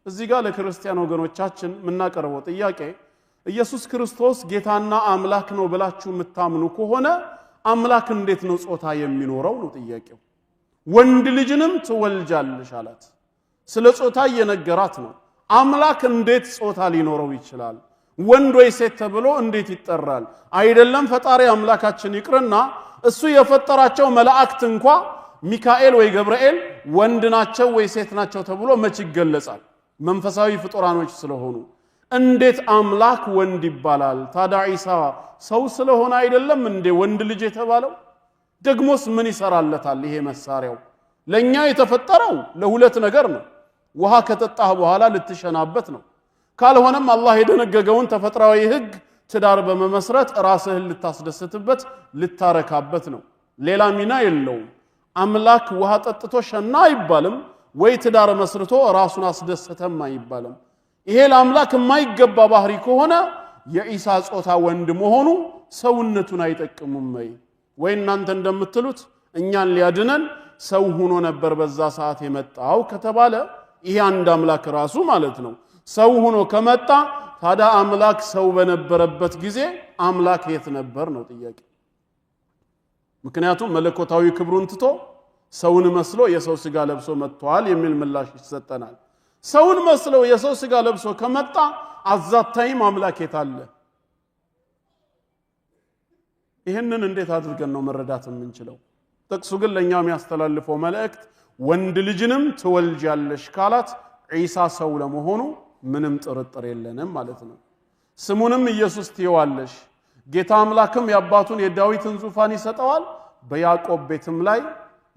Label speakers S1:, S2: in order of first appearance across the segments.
S1: እዚህ ጋር ለክርስቲያን ወገኖቻችን የምናቀርበው ጥያቄ ኢየሱስ ክርስቶስ ጌታና አምላክ ነው ብላችሁ የምታምኑ ከሆነ አምላክ እንዴት ነው ጾታ የሚኖረው ነው ጥያቄው። ወንድ ልጅንም ትወልጃለሽ አላት። ስለ ጾታ እየነገራት ነው። አምላክ እንዴት ጾታ ሊኖረው ይችላል? ወንድ ወይ ሴት ተብሎ እንዴት ይጠራል? አይደለም ፈጣሪ አምላካችን ይቅርና እሱ የፈጠራቸው መላእክት እንኳ ሚካኤል ወይ ገብርኤል ወንድ ናቸው ወይ ሴት ናቸው ተብሎ መች ይገለጻል? መንፈሳዊ ፍጡራኖች ስለሆኑ እንዴት አምላክ ወንድ ይባላል? ታዲያ ዒሳ ሰው ስለሆነ አይደለም እንዴ ወንድ ልጅ የተባለው? ደግሞስ ምን ይሰራለታል ይሄ መሳሪያው? ለኛ የተፈጠረው ለሁለት ነገር ነው። ውሃ ከጠጣህ በኋላ ልትሸናበት ነው። ካልሆነም አላህ የደነገገውን ተፈጥሯዊ ሕግ ትዳር በመመስረት ራስህን ልታስደስትበት ልታረካበት ነው። ሌላ ሚና የለውም። አምላክ ውሃ ጠጥቶ ሸና አይባልም፣ ወይ ትዳር መስርቶ ራሱን አስደሰተም አይባልም። ይሄ ለአምላክ የማይገባ ባህሪ ከሆነ የዒሳ ጾታ ወንድ መሆኑ ሰውነቱን አይጠቅሙም ወይ? ወይ እናንተ እንደምትሉት እኛን ሊያድነን ሰው ሆኖ ነበር በዛ ሰዓት የመጣው ከተባለ ይሄ አንድ አምላክ ራሱ ማለት ነው ሰው ሆኖ ከመጣ ታዲያ አምላክ ሰው በነበረበት ጊዜ አምላክ የት ነበር ነው ጥያቄ። ምክንያቱም መለኮታዊ ክብሩን ትቶ ሰውን መስሎ የሰው ስጋ ለብሶ መጥቷል የሚል ምላሽ ይሰጠናል። ሰውን መስሎ የሰው ስጋ ለብሶ ከመጣ at that time አምላክ የት አለ? ይህንን እንዴት አድርገን ነው መረዳት የምንችለው? ጥቅሱ ግን ለእኛ የሚያስተላልፈው መልእክት ወንድ ልጅንም ትወልጃለሽ ካላት ዒሳ ሰው ለመሆኑ ምንም ጥርጥር የለንም ማለት ነው። ስሙንም ኢየሱስ ትይዋለሽ፣ ጌታ አምላክም የአባቱን የዳዊትን ዙፋን ይሰጠዋል፣ በያዕቆብ ቤትም ላይ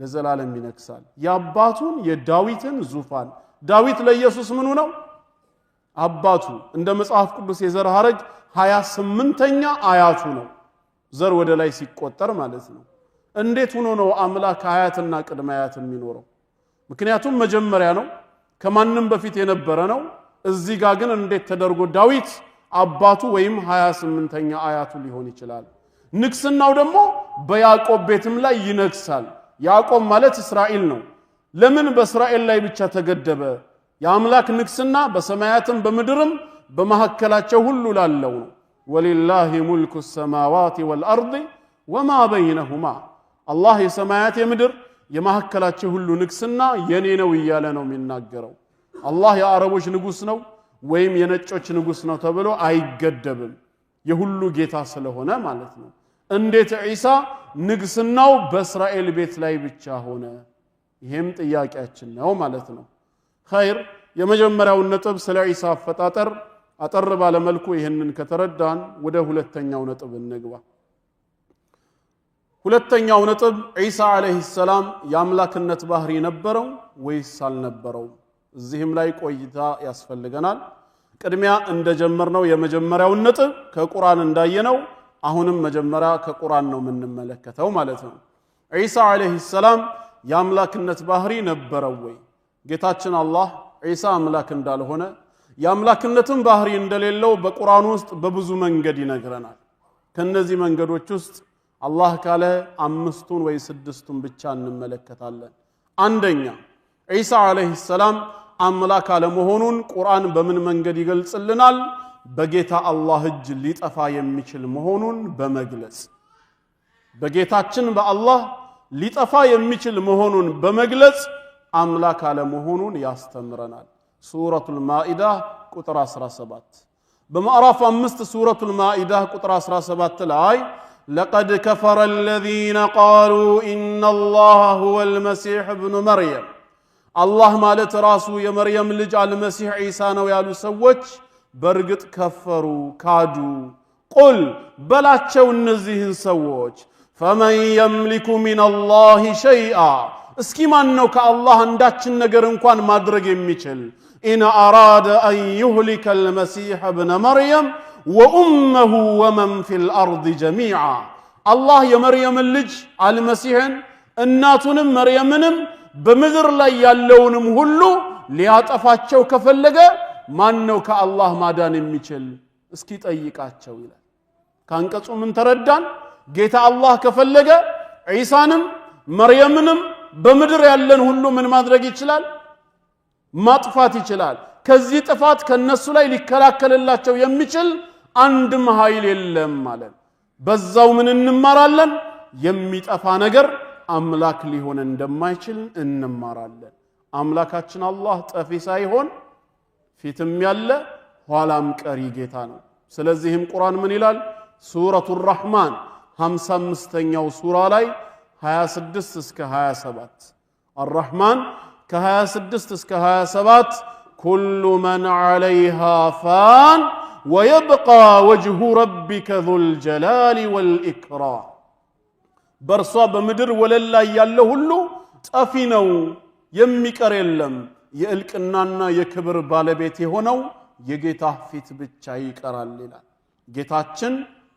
S1: ለዘላለም ይነግሳል። የአባቱን የዳዊትን ዙፋን። ዳዊት ለኢየሱስ ምኑ ነው? አባቱ። እንደ መጽሐፍ ቅዱስ የዘር ሐረግ 28ኛ አያቱ ነው። ዘር ወደ ላይ ሲቆጠር ማለት ነው። እንዴት ሆኖ ነው አምላክ አያትና ቅድመ አያት የሚኖረው? ምክንያቱም መጀመሪያ ነው፣ ከማንም በፊት የነበረ ነው። እዚህ ጋር ግን እንዴት ተደርጎ ዳዊት አባቱ ወይም 28ኛ አያቱ ሊሆን ይችላል? ንግስናው ደግሞ በያዕቆብ ቤትም ላይ ይነግሳል። ያዕቆብ ማለት እስራኤል ነው። ለምን በእስራኤል ላይ ብቻ ተገደበ? የአምላክ ንግስና በሰማያትም በምድርም በመካከላቸው ሁሉ ላለው ነው። ولله ملك السماوات والأرض وما بينهما። አላህ የሰማያት የምድር የመካከላቸው ሁሉ ንግስና የኔ ነው እያለ ነው የሚናገረው። አላህ የአረቦች ንጉስ ነው ወይም የነጮች ንጉስ ነው ተብሎ አይገደብም። የሁሉ ጌታ ስለሆነ ማለት ነው። እንዴት ዒሳ ንግስናው በእስራኤል ቤት ላይ ብቻ ሆነ? ይሄም ጥያቄያችን ነው ማለት ነው። ኸይር፣ የመጀመሪያውን ነጥብ ስለ ዒሳ አፈጣጠር አጠር ባለ መልኩ ይህንን ከተረዳን ወደ ሁለተኛው ነጥብ እንግባ። ሁለተኛው ነጥብ ዒሳ ዓለይሂ ሰላም የአምላክነት ባህሪ ነበረው ወይስ አልነበረውም? እዚህም ላይ ቆይታ ያስፈልገናል። ቅድሚያ እንደጀመርነው የመጀመሪያውን ነጥብ ከቁርአን እንዳየነው አሁንም መጀመሪያ ከቁርአን ነው የምንመለከተው ማለት ነው። ዒሳ ዓለይሂ ሰላም የአምላክነት ባህሪ ነበረው ወይ? ጌታችን አላህ ዒሳ አምላክ እንዳልሆነ የአምላክነትን ባህሪ እንደሌለው በቁርአን ውስጥ በብዙ መንገድ ይነግረናል። ከነዚህ መንገዶች ውስጥ አላህ ካለ 5ቱን ወይ 6ቱን ብቻ እንመለከታለን። አንደኛ፣ ዒሳ ዓለይሂ ሰላም አምላክ አለመሆኑን ቁርአን በምን መንገድ ይገልጽልናል? በጌታ አላህ እጅ ሊጠፋ የሚችል መሆኑን በመግለጽ፣ በጌታችን በአላህ ሊጠፋ የሚችል መሆኑን በመግለጽ አምላክ አለመሆኑን ያስተምረናል። ሱረቱል ማኢዳ ቁጥር 17። በምዕራፍ 5 ሱረቱል ማኢዳ ቁጥር 17 ላይ لقد كفر الذين قالوا إن الله هو المسيح ابن مريم፣ አላህ ማለት ራሱ የመርየም ልጅ አልመሲህ ዒሳ ነው ያሉ ሰዎች በእርግጥ ከፈሩ፣ ካዱ። قل በላቸው እነዚህን ሰዎች فمن يملك من الله شيئا፣ እስኪ ማን ነው ከአላህ አንዳችን ነገር እንኳን ማድረግ የሚችል? إن أراد أن يهلك المسيح ابن مريم وأمه ومن في الأرض جميعا። አላህ የመርየምን ልጅ አልመሲሕን እናቱንም መርየምንም በምድር ላይ ያለውንም ሁሉ ሊያጠፋቸው ከፈለገ ማን ነው ከአላህ ማዳን የሚችል? እስኪ ጠይቃቸው ይላል። ካንቀጹ ምን ተረዳን? ጌታ አላህ ከፈለገ ዒሳንም መርየምንም በምድር ያለን ሁሉ ምን ማድረግ ይችላል? ማጥፋት ይችላል። ከዚህ ጥፋት ከነሱ ላይ ሊከላከልላቸው የሚችል አንድም ኃይል የለም ማለት። በዛው ምን እንማራለን? የሚጠፋ ነገር አምላክ ሊሆን እንደማይችል እንማራለን። አምላካችን አላህ ጠፊ ሳይሆን ፊትም ያለ ኋላም ቀሪ ጌታ ነው። ስለዚህም ቁርአን ምን ይላል? ሱረቱ ራህማን 55ኛው ሱራ ላይ 26 እስከ 27፣ አራህማን ከ26 እስከ 27፣ كل من عليها فان ويبقى وجه ربك ذو الجلال والإكرام። በእርሷ በምድር ወለል ላይ ያለ ሁሉ ጠፊ ነው፣ የሚቀር የለም። የእልቅናና የክብር ባለቤት የሆነው የጌታ ፊት ብቻ ይቀራል ይላል። ጌታችን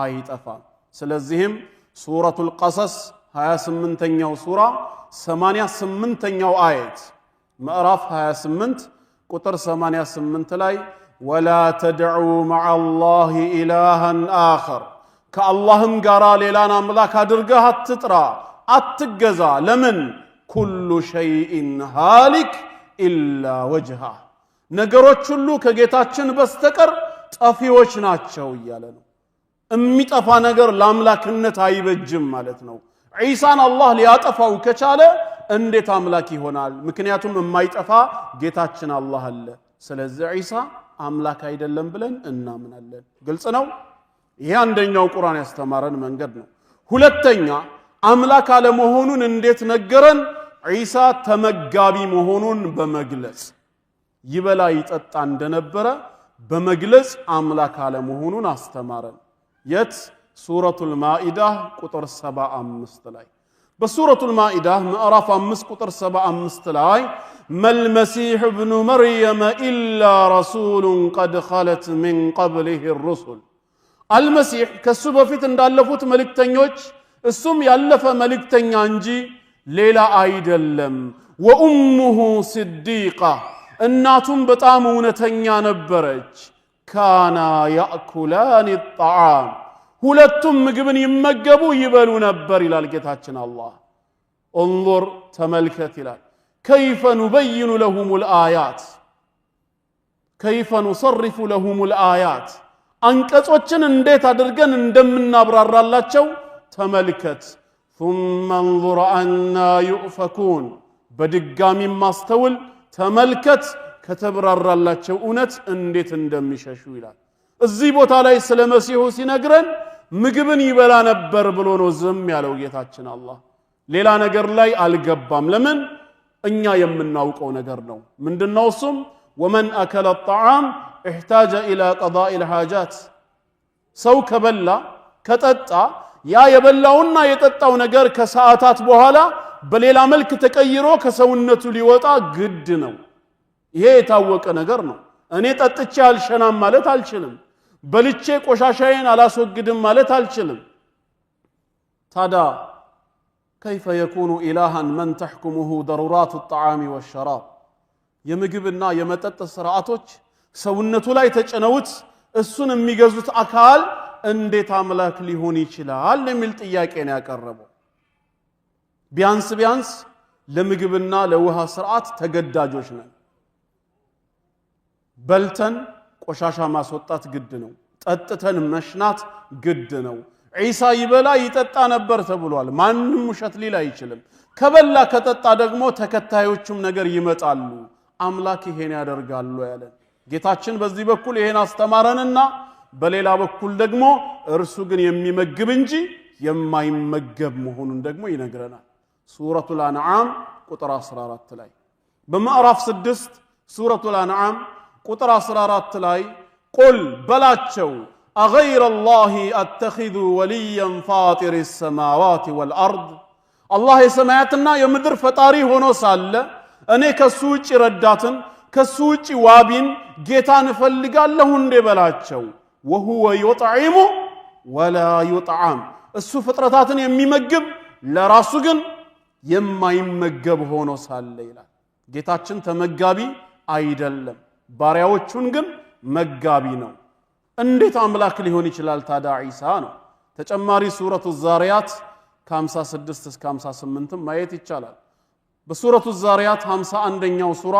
S1: አይጠፋም። ስለዚህም ሱረቱል ቀሰስ 28ኛው ሱራ 88ኛው አየት፣ ምዕራፍ 28 ቁጥር 88 ላይ ولا تدع مع الله إلها آخر፣ ከአላህም ጋር ሌላን አምላክ አድርገህ አትጥራ፣ አትገዛ። ለምን? كل شيء هالك إلا وجهه፣ ነገሮች ሁሉ ከጌታችን በስተቀር ጠፊዎች ናቸው እያለ ነው። የሚጠፋ ነገር ለአምላክነት አይበጅም ማለት ነው። ዒሳን አላህ ሊያጠፋው ከቻለ እንዴት አምላክ ይሆናል? ምክንያቱም የማይጠፋ ጌታችን አላህ አለ። ስለዚህ ዒሳ አምላክ አይደለም ብለን እናምናለን። ግልጽ ነው። ይሄ አንደኛው ቁርአን ያስተማረን መንገድ ነው። ሁለተኛ፣ አምላክ አለመሆኑን እንዴት ነገረን? ዒሳ ተመጋቢ መሆኑን በመግለጽ፣ ይበላ ይጠጣ እንደነበረ በመግለጽ አምላክ አለመሆኑን አስተማረን። የት? ሱረቱል ማኢዳ ቁጥር 75 ላይ። በሱረቱል ማኢዳ ምዕራፍ 5 ቁጥር 75 ላይ ما المسيح ابن مريم إلا رسول قد خلت من قبله الرسل፣ አልመሲሕ ከሱ በፊት እንዳለፉት መልእክተኞች እሱም ያለፈ መልእክተኛ እንጂ ሌላ አይደለም። وأمه صديقة፣ እናቱም በጣም እውነተኛ ነበረች። كانا يأكلان الطعام፣ ሁለቱም ምግብን ይመገቡ ይበሉ ነበር ይላል ጌታችን አላህ። انظر ተመልከት ይላል፣ كيف نبين لهم الآيات كيف نصرف لهم الآيات፣ አንቀጾችን እንዴት አድርገን እንደምናብራራላቸው ተመልከት። ثم انظر أنى يؤفكون፣ በድጋሚም ማስተውል ተመልከት ከተብራራላቸው እውነት እንዴት እንደሚሸሹ ይላል። እዚህ ቦታ ላይ ስለ መሲሁ ሲነግረን ምግብን ይበላ ነበር ብሎ ነው ዝም ያለው ጌታችን አላህ። ሌላ ነገር ላይ አልገባም። ለምን? እኛ የምናውቀው ነገር ነው። ምንድነው እሱም? ومن أكل الطعام احتاج إلى قضاء الحاجات። ሰው ከበላ ከጠጣ ያ የበላውና የጠጣው ነገር ከሰዓታት በኋላ በሌላ መልክ ተቀይሮ ከሰውነቱ ሊወጣ ግድ ነው። ይሄ የታወቀ ነገር ነው። እኔ ጠጥቼ አልሸናም ማለት አልችልም። በልቼ ቆሻሻዬን አላስወግድም ማለት አልችልም። ታዳ كيف يكون إلها من تحكمه ضرورات الطعام والشراب? የምግብና የመጠጥ ስርዓቶች ሰውነቱ ላይ ተጭነውት እሱን የሚገዙት አካል እንዴት አምላክ ሊሆን ይችላል የሚል ጥያቄ ነው ያቀረበው። ቢያንስ ቢያንስ ለምግብና ለውሃ ስርዓት ተገዳጆች ነን። በልተን ቆሻሻ ማስወጣት ግድ ነው። ጠጥተን መሽናት ግድ ነው። ዒሳ ይበላ ይጠጣ ነበር ተብሏል። ማንም ውሸት ሊል አይችልም። ከበላ ከጠጣ ደግሞ ተከታዮቹም ነገር ይመጣሉ። አምላክ ይሄን ያደርጋሉ ያለን ጌታችን በዚህ በኩል ይሄን አስተማረንና በሌላ በኩል ደግሞ እርሱ ግን የሚመግብ እንጂ የማይመገብ መሆኑን ደግሞ ይነግረናል። ሱረቱል አንዓም ቁጥር 14 ላይ፣ በምዕራፍ 6 ሱረቱል አንዓም ቁጥር 14 ላይ قل በላቸው أغير الله أتخذ وليا فاطر السماوات والأرض፣ አላህ የሰማያትና የምድር ፈጣሪ ሆኖ ሳለ እኔ ከሱ ውጭ ረዳትን፣ ከሱ ውጭ ዋቢን፣ ጌታን እፈልጋለሁ እንዴ በላቸው። وهو يطعم ولا يطعم፣ እሱ ፍጥረታትን የሚመግብ ለራሱ ግን የማይመገብ ሆኖ ሳለ ይላል። ጌታችን ተመጋቢ አይደለም፣ ባሪያዎቹን ግን መጋቢ ነው። እንዴት አምላክ ሊሆን ይችላል ታዲያ ዒሳ ነው? ተጨማሪ ሱረቱ ዛሪያት ከ56 እስከ 58 ማየት ይቻላል። በሱረቱ ዛሪያት 51ኛው ሱራ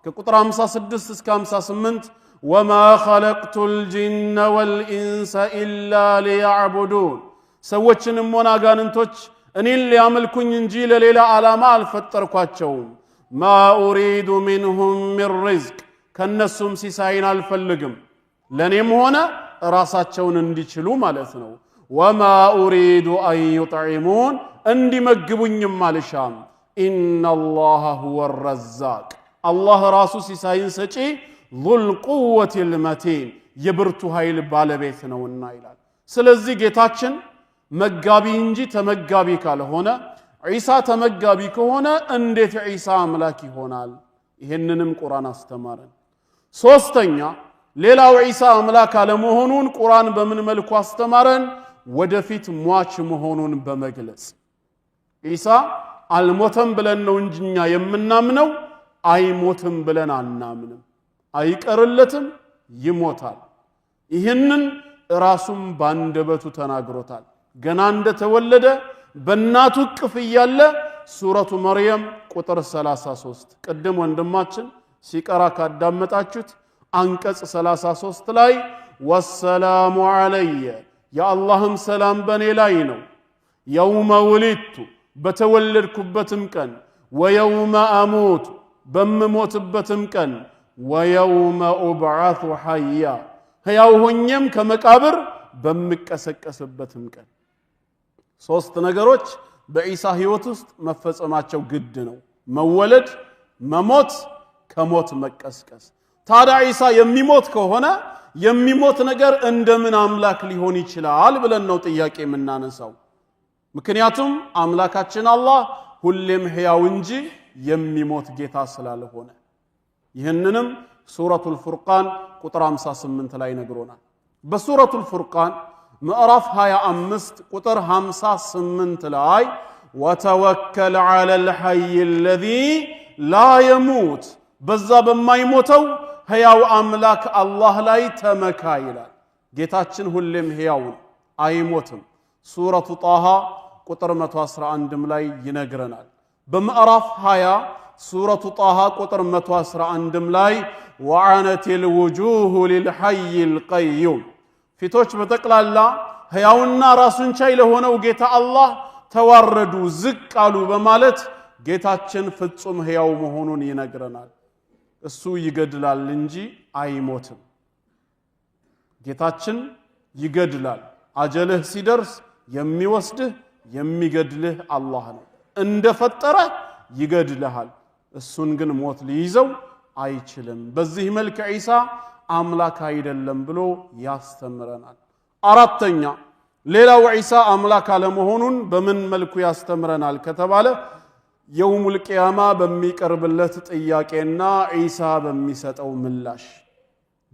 S1: ከቁጥር 56 እስከ 58 وما خلقت الجن والإنس إلا ليعبدون ሰዎችንም ሆነ አጋንንቶች እኔን ሊያመልኩኝ እንጂ ለሌላ ዓላማ አልፈጠርኳቸውም። ما أريد منهم من رزق ከነሱም ሲሳይን አልፈልግም፣ ለእኔም ሆነ ራሳቸውን እንዲችሉ ማለት ነው። وما أريد أن يطعمون እንዲመግቡኝም አልሻም። إن الله هو الرزاق አላህ ራሱ ሲሳይን ሰጪ ذو القوة المتين የብርቱ ኃይል ባለቤት ነውና ይላል። ስለዚህ ጌታችን መጋቢ እንጂ ተመጋቢ ካልሆነ፣ ዒሳ ተመጋቢ ከሆነ እንዴት ዒሳ አምላክ ይሆናል? ይህንንም ቁርአን አስተማረን። ሶስተኛ፣ ሌላው ዒሳ አምላክ አለመሆኑን ቁርአን በምን መልኩ አስተማረን? ወደፊት ሟች መሆኑን በመግለጽ። ዒሳ አልሞተም ብለን ነው እንጂ እኛ የምናምነው፣ አይሞትም ብለን አናምንም። አይቀርለትም፣ ይሞታል። ይህንን ራሱም ባንደበቱ ተናግሮታል። ገና እንደተወለደ በእናቱ እቅፍ እያለ ሱረቱ መርየም ቁጥር 33፣ ቅድም ወንድማችን ሲቀራ ካዳመጣችሁት አንቀጽ 33 ላይ والسلام علي የአላህም ሰላም በእኔ ላይ ነው፣ يوم ولدت በተወለድኩበትም ቀን፣ ويوم أموت በምሞትበትም ቀን፣ ويوم أبعث حيا ሕያው ሆኜም ከመቃብር በምቀሰቀስበትም ቀን። ሶስት ነገሮች በዒሳ ሕይወት ውስጥ መፈጸማቸው ግድ ነው። መወለድ፣ መሞት፣ ከሞት መቀስቀስ። ታዲያ ዒሳ የሚሞት ከሆነ የሚሞት ነገር እንደምን አምላክ ሊሆን ይችላል ብለን ነው ጥያቄ የምናነሳው። ምክንያቱም አምላካችን አላህ ሁሌም ሕያው እንጂ የሚሞት ጌታ ስላልሆነ። ይህንንም ሱረቱል ፉርቃን ቁጥር 58 ላይ ነግሮናል። በሱረቱል ፉርቃን ምዕራፍ 25 ቁጥር 58 ላይ وتوكل على الحي الذي لا يموت በዛ በማይሞተው ሕያው አምላክ አላህ ላይ ተመካ ይላል። ጌታችን ሁሌም ሕያው ነው፣ አይሞትም። ሱረቱ ጣሃ ቁጥር 111ም ላይ ይነግረናል። በምዕራፍ 20 ሱረቱ ጣሃ ቁጥር 111ም ላይ وعنت الوجوه للحي القيوم ፊቶች በጠቅላላ ሕያውና ራሱን ቻይ ለሆነው ጌታ አላህ ተዋረዱ፣ ዝቅ አሉ በማለት ጌታችን ፍጹም ሕያው መሆኑን ይነግረናል። እሱ ይገድላል እንጂ አይሞትም። ጌታችን ይገድላል። አጀልህ ሲደርስ የሚወስድህ የሚገድልህ አላህ ነው። እንደፈጠረ ይገድልሃል። እሱን ግን ሞት ሊይዘው አይችልም። በዚህ መልክ ዒሳ አምላክ አይደለም ብሎ ያስተምረናል። አራተኛ፣ ሌላው ዒሳ አምላክ አለመሆኑን በምን መልኩ ያስተምረናል ከተባለ የውሙል ቂያማ በሚቀርብለት ጥያቄና ዒሳ በሚሰጠው ምላሽ።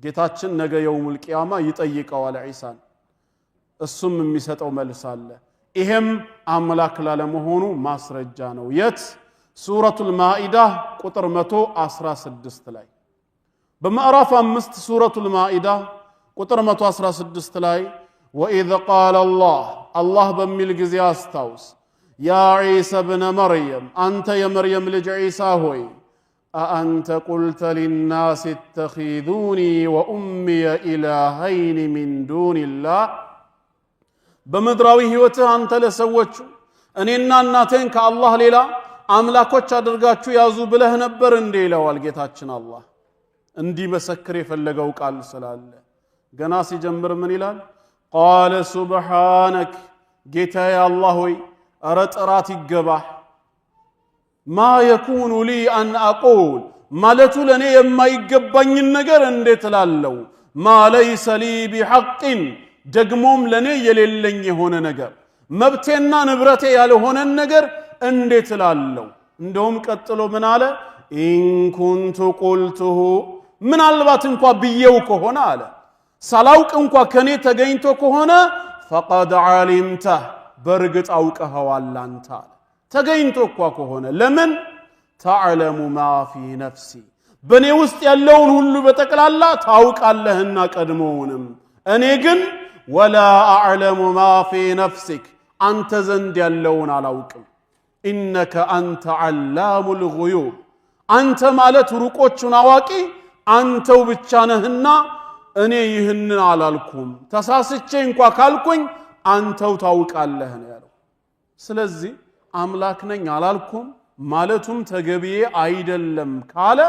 S1: ጌታችን ነገ የውሙል ቂያማ ይጠይቀዋል ዒሳን፣ እሱም የሚሰጠው መልስ አለ። ይሄም አምላክ ላለመሆኑ ማስረጃ ነው። የት? ሱረቱል ማኢዳ ቁጥር 116 ላይ። በምዕራፍ 5 ሱረቱል ማኢዳ ቁጥር 116 ላይ وإذ قال الله አላህ በሚል ጊዜ አስታውስ፣ يا عيسى ابن مريم አንተ የመርየም ልጅ ዒሳ ሆይ፣ أأنت قلت للناس اتخذوني وأمي إلهين من دون الله በምድራዊ ሕይወትህ አንተ ለሰዎቹ እኔና እናቴን ከአላህ ሌላ አምላኮች አድርጋችሁ ያዙ ብለህ ነበር እንዴ? ይለዋል ጌታችን አላህ። እንዲመሰክር የፈለገው ቃል ስላለ ገና ሲጀምር ምን ይላል? قال سبحانك ጌታዬ አላህ ሆይ እረ ጥራት ይገባህ፣ ما يكون لي أن أقول ማለቱ ለእኔ የማይገባኝን ነገር እንዴት እላለሁ? ما ليس لي بحق ደግሞም ለእኔ የሌለኝ የሆነ ነገር፣ መብቴና ንብረቴ ያልሆነን ነገር እንዴት እላለሁ? እንደውም ቀጥሎ ምን አለ? إن كنت قلته ምናልባት እንኳ ብዬው ከሆነ አለ፣ ሳላውቅ እንኳ ከኔ ተገኝቶ ከሆነ فقد علمته በእርግጥ አውቀኸዋል አንተ አለ። ተገኝቶ እኳ ከሆነ። ለምን? تعلم ما في نفسي በእኔ ውስጥ ያለውን ሁሉ በጠቅላላ ታውቃለህና ቀድሞውንም፣ እኔ ግን ولا أعلم ما في نفسك አንተ ዘንድ ያለውን አላውቅም። إنك أنت علام الغيوب አንተ ማለት ሩቆቹን አዋቂ አንተው ብቻ ነህና እኔ ይህንን አላልኩም፣ ተሳስቼ እንኳ ካልኩኝ አንተው ታውቃለህ ነው ያለው። ስለዚህ አምላክ ነኝ አላልኩም ማለቱም ተገቢዬ አይደለም ካለ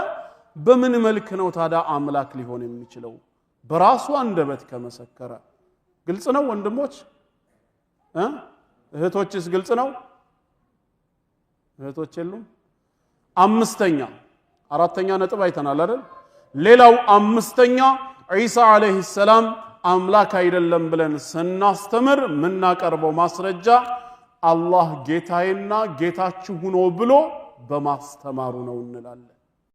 S1: በምን መልክ ነው ታዲያ አምላክ ሊሆን የሚችለው? በራሱ አንደበት ከመሰከረ። ግልጽ ነው ወንድሞች እ እህቶችስ ግልጽ ነው? እህቶች የሉም? አምስተኛ፣ አራተኛ ነጥብ አይተናል አይደል? ሌላው አምስተኛ፣ ዒሳ ዓለይሂ ሰላም አምላክ አይደለም ብለን ስናስተምር የምናቀርበው ማስረጃ አላህ ጌታዬና ጌታችሁ ነው ብሎ በማስተማሩ ነው እንላለን።